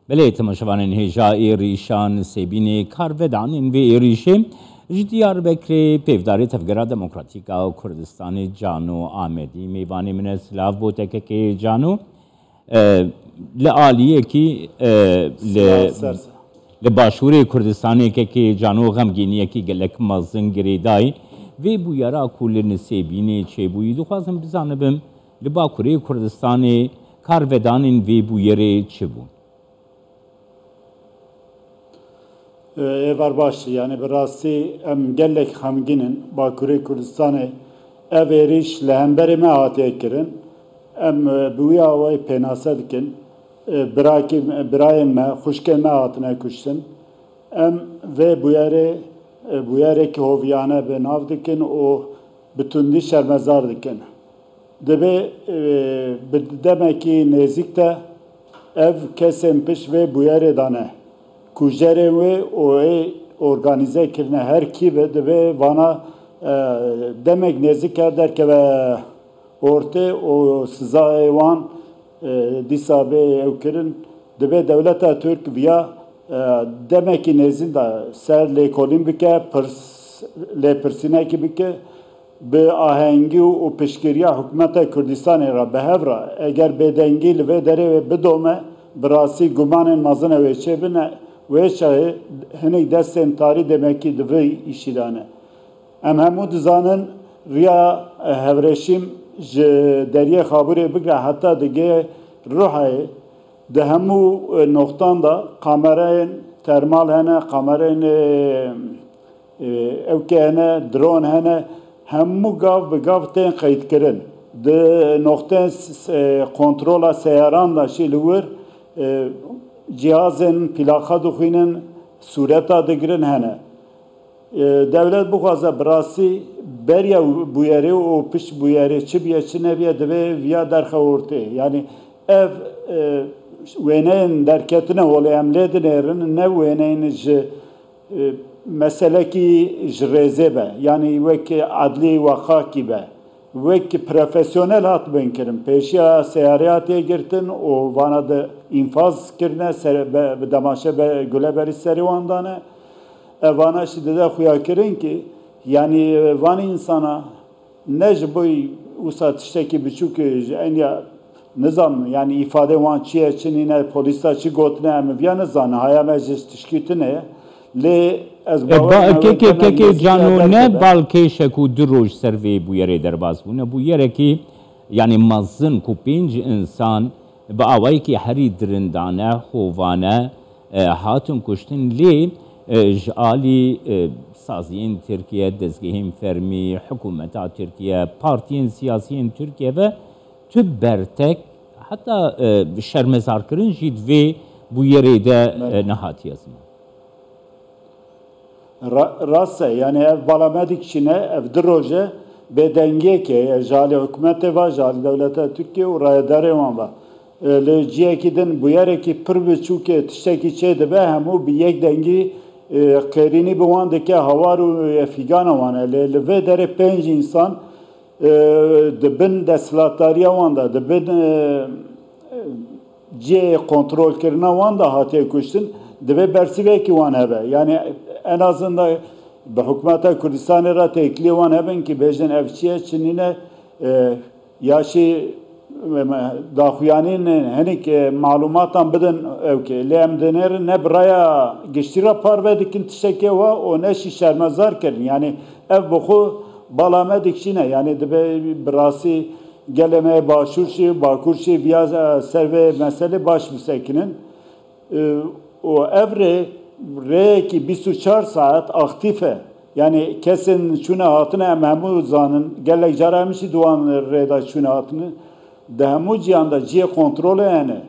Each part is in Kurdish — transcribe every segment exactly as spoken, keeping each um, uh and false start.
Belê, temaşevanên hêja êrîşan sêbînê kar vedanên vê êrîşê ji Diyarbekirê pêvdarê Tevgera Demokratîk a Kurdistanê Cano Amedî mêvanê min e. Silav bo te kekê Cano. E, li aliyekî, e, li, Silav ser. Li başûrê Kurdistanê kekê Cano xemgîniyekî gelek mezin girêdayî. Vê bûyera ku li Nisêbînê çêbûyî, dixwazim bizanibim, li Bakurê Kurdistanê karvedanên vê bûyerê çi bûn? Êvar baş, yanî bi rastî em gelek xemgîn in. Bakurê Kurdistanê ev êrîş li hemberê me hatiye kirin. Em, e, bi wî awayî pênase dikin. E, birakî, birayên me, xwişkên me hatine kuştin. Em vê bûyerê, e, bûyerekî hoviyane bi nav dikin û bi tundî şermezar dikin. Divê, e, bi demekî nêzîk de ev kesên pişt vê bûyerê de ne. Kujerên wê û ê organîze kirine her kî be, divê vana, e, demek nêzîk e derkeve ortê û sizayê wan, e, dîsa bê ew kirin. Divê dewleta Tirk viya, e, demekî nêzîn de ser lêkolîn bike, pirs, lêpirsînekî bike. Bi ahengî û piştgiriya hikûmeta Kurdistanê re bi hev re, eger bêdengî li vê derê bidome, bi rastî gumanên mezin e wê çêbine. Wê çaxê hinek destên tarî demekî di vê îşî de ne. Em hemû dizanin riya, e, Hevreşîm ji Deriyê Xabûrê bigre heta digê Ruhayê, di hemû, e, noxtan de kamerayên termal hene, kamerayên, e, e, ewkê hene, dron hene, hemû gav bi gav tên qeydkirin. Di noxtên s-, s-, e, kontrola seyaran de jî li wir, e, cihazên plaka dixwînin, sûreta digirin hene. E, dewlet bixwaze bi rastî beriya bûyerê û pişt bûyerê çi biye, çi nebiye, divê viya derxe ortê. Yanî ev, e, wêneyên derketine holê em lê dinêrin, ne wêneyên ji, e, meselekî ji rêzê be. Yanî wek edlî wexakî be. Wek profesyonel hat bin kirin. Pêşiya seyarê hatiye girtin û vana de înfaz kirine, ser, be, bi demaşe be, gule berî serê wan dane. Evana jî dide xuya kirin ki, yanî, van însana ne ji bo wisa tiştekî biçûk ji enya nizam, yanî îfadê wan çi ye, çi nîne, polîsa çi gotine, em viya nizanin. Haya me ji tişkî tune ye. Lê ez E, bawer ba-, me wê kekê, demekî kekê nêzîkî Cano, ne derkeve. Balkêşek û du roj ser vê bûyerê derbas bûne. Bûyerekî, yanî mezin ku pênc însan bi awayekî herî dirindane, xovane, e, hatin kuştin, lê, e, ji alî, e, saziyên Tirkiye, dezgehên fermî, hikûmeta Tirkiye, partiyên siyasiyên Tirkiye ve tu bertek, heta, e, şermezarkirin jî di vê bûyerê de, Belê. e, nehatiye ziman. Ra-, rast e, yanî ev bala me dikişîne, ev du roje bêdengiyek e, ji alî hikûmetê ve, ji alî dewleta Tirkiye û rayedarê wan ve. E, li ciyekî din bûyerekî pir biçûk e, tiştekî çê dibe, hemû bi yek dengî, e, qêrînî bi wan dike, hawar û, e, fîgana wan e. Lê li vê derê pênc însan, e, di bin desthilatdariya wan de, di bin, e, cihê kontrolkirina wan de hatiye kuştin, divê bersivekî wan hebe. Yanî en azından bi hikûmeta Kurdistanê re têkiliyê wan hebin ki bêjin ev çi ye, çi nîne, e, ya jî, e, daxuyanîn hinek, e, malûmatan bidin ew ki. Lê em dinêrin ne bi raya giştî re parve dikin tiştekê wa û ne jî şermezar kirin. Yanî ev bi xwe bala me dikişîne. Yanî dibe bi rastî gelê me Başûr jî, Bakur jî viya, e, ser vê meselê baş bisekinin. E, û ev rê, rêyekî bîst û çar saet aktîf e. Yanî kesên çûne hatine em hemû zanin. Gelek cara em jî di wan rê de çûne hatine. Di hemû ciyan de cihê kontrolê hene.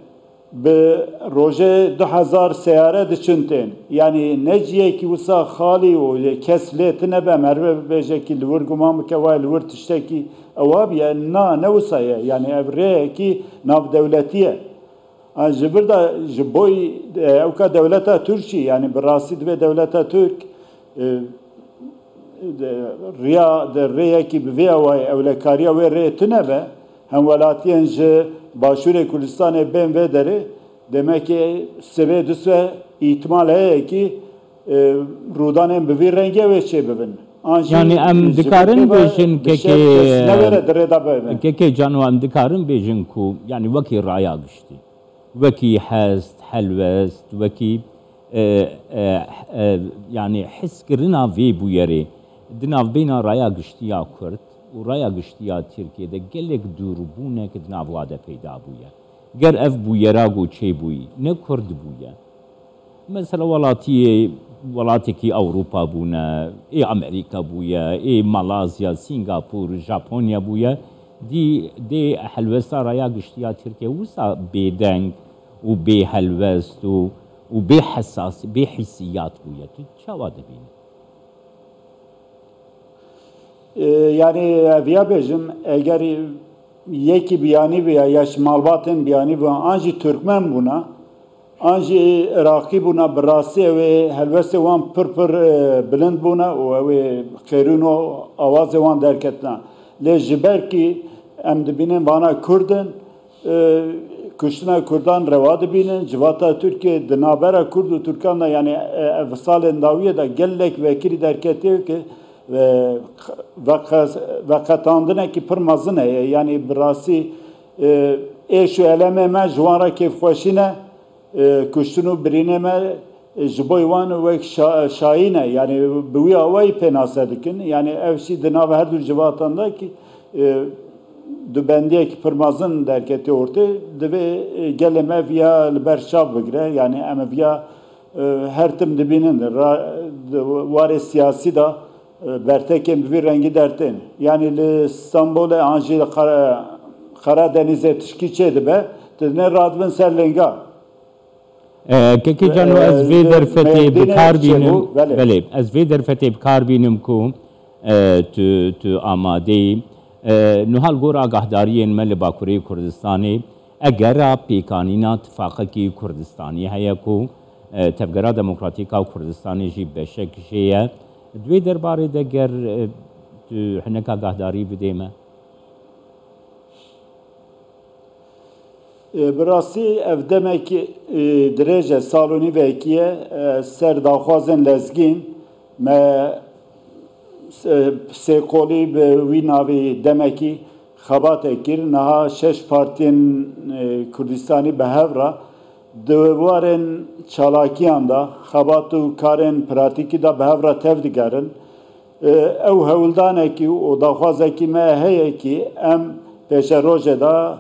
Bi rojê du hezar seyare diçin tên. Yanî ne cihekî wisa xalî û kes lê tine be, merive bibêje ki li wir guman bike, wayê li wir tiştekî ewa biye. Na, ne wisa ye. Yanî ev rêyekî navdewletî ye. A, ji vir de ji boy, e, ewka dewleta Tirkî, yanî bi rastî divê dewleta Tirk, e, de, riya, de rêyekî bi vê awayî ewlekariya wê rê tune be, hemwelatiyên ji Başûrê Kurdistanê bên vê derê, Demek ki sibê dusve îhtimal heye ki e, rûdanên bi vî rengê wê çêbibin. An jî Yani em ji dikarin vê ve bêjin bi şer kekê, kes newere di rê de bibin. Kekê Cano, em dikarin bêjin ku yani wekî raya giştî, wekî hest, helwest, wekî e, e, e, yani heskirina vê bûyerê di navbeyna raya giştî ya Kurd û raya giştî ya Tirkiyê de gelek dûrbûnek di nav wa de peyda bûye. Ger ev bûyera ku çêbûyî ne Kurd bûye, mesela welatiyê, welatekî Ewropa bûne, ê Amerîka bûye, ê Malazya, Singapur, Japonya bûye, dî dê helwesta raya giştî ya Tirkiye wisa bêdeng û bê helwest û û bê hesas, bê hîsiyat bûye. Tu çawa dibînî? E, yani ev ya bêjim, eger yekî biyanî bûya ya ji malbatên biyanî bûya an jî Türkmen bûna, an jî Iraqî bûna, bi rastî ew ê helwestê wan pir pir e, bilind bûna û ew ê qêrûn û awazê wan derketina. Lê ji ber kî em dibînin vana Kurd in, e, kuştina Kurdan rewa dibînin. Civata Tirkiyê di navbera Kurd û Tirkan de, yani e, ev salên dawiyê de gelek vekirî derketiye ki e, veqe-, veqetandinekî pir mezin heye. Yani bi rastî e, êş û elemê me ji wan re kêfxweşî ne. E, kuştin û birînê me e, ji bo wan wek şa-, şayî ne. Yani bi wî awayî pênase dikin. Yani ev jî di nav her du civatan de ki e, dubendiyekî pir mezin derketiye ortê. Divê e, gelê me viya li ber çav bigire. Yani em viya e, her tim dibînin. Ra, di warê siyasî de e, bertekên bi vî rengî dertên. Yani li Stenbolê an jî li Kara, Karadenizê tişkî çêdibe, tu dinê radibin ser linga. E, Kekê Cano, ez vê derfetê bi kar bînim. Belê, ez vê derfetê bi kar bînim ku e, tu, tu amadeyî. E, niha li gor agahdariyên me li Bakurê Kurdistanê, egera pêkanîna tifaqekî Kurdistanî heye ku e, Tevgera Demokratîk a Kurdistanê jî beşek jê ye. Di wê derbarê de ger e, tu hinek agahdarî bidê me. E, bi rastî ev demekî e, dirêj e, sal û nîvekî ye, e, ser daxwazên lezgîn me e, sêkolî bi wî navî demekî xebatê kir. Niha şeş partiyên e, Kurdistanî bi hev re di warên çalakiyan de, xebat û karên pratîkî de bi hev re tev digerin. E, ew hewldanekî û daxwazekî me heye kî em pêşerojê de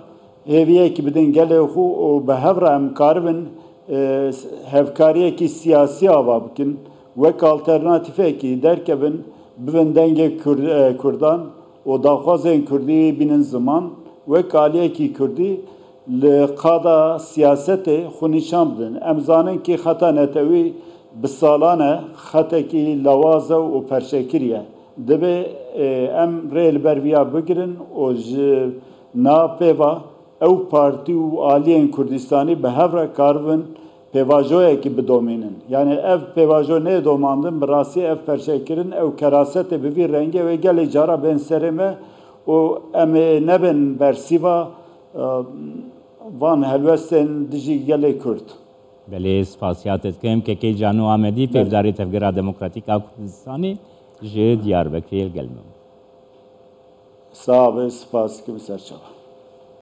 hêviyekî bidin gelê xwe û bi hev re em karibin e, hevkariyekî siyasî ava bikin, wek alternatîfekî derkevin, bivin dengê Kurd, e, Kurdan û daxwazên Kurdî bînin ziman, wek aliyekî Kurdî li qada siyasetê xwe nîşan bidin. Em zanin kî xeta netewî bi salan e xetekî lawaz e û perçekirî ye. Divê e, em rê li ber viya bigirin û ji nav pêva ew partî û aliyên Kurdistanî bi hev re karibin pêvajoyekî bidomînin. Yani ev pêvajo nê domandin, bi rastî ev perçekirin, ew kerasetê bi vî rengê wê gelê cara bên serê me û em ê nebin bersîva e, van helwestên dijî gelê Kurd. Belê, spasiya te dikim. Kekê Cano Amedî, pêvdarê Tevgera Demokratîk a Kurdistanê ji Diyarbekirê li gel me bû. Sağ be, spas dikim, serçava.